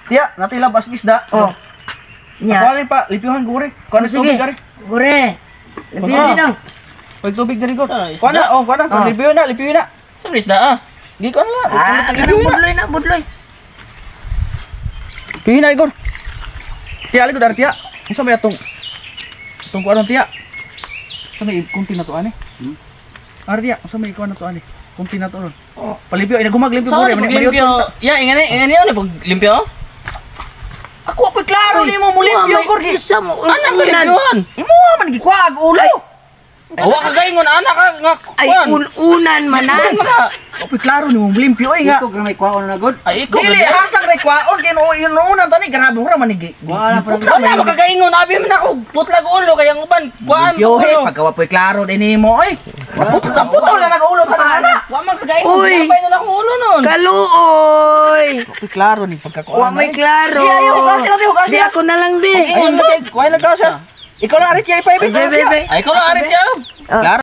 Tiya, natilab as isda. Oh. Ako Nya. alin pa, limpyuhan gore. Kuha na Oh, sige. tubig gari. Gore. Limpyo Oh. dito. Pag tubig diri gor. Saan, isda? Kuha na, oh, kuha na. Oh. Limpyuhan na, limpyuhan na. Sa man isda ah. Gi kuha na lang. Ah, kanang Limpyuhan na. budloy na, budloy. Limpyuhan na Igor. Tiya, alikod ari tiya. Unsa may atong atong kuha ron tiya? Unsa may kunti na to ani? Ari tiya, unsa may kuha na to ani? Kunti na to ron. Oh. Palimpyo, ay nagumag limpyo Sa gore. man paglimpyo? Ya, ingani, ingani yun pag limpyo. Ako apoy klaro nimo mo limpyo gor. Usa mo Ana ka unan. limpyohan. Imo man gikuha ag ulo. Awa ka gaingon ana ka nga Ay, kuan. unan man na. Kuan ka. Apoy klaro nimo mo limpyo ay nga. Ito may kwaon na god. Ay ikaw. Dili hasang re kwaon kay no inuunan tani grabe mura man ni. Wala pa Wala makagaingon abi man ako putlag ulo kay ang uban kuan. Limpyo he pagka wapoy klaro din nimo oy. Naputo naputo lang ang ulo tanan ana. Wa man kagaingon Uy. ginapay na lang akong ulo nun. Kaluoy. Wapoy klaro ni pagka Wa may klaro. Di ayo hugasin lang di hugasin. Di ako na lang di. Ayun na kay kuha na ka sir. Ikaw lang ari kay pa Be, be, be. Ay ikaw lang arit ya. Ah. Klaro.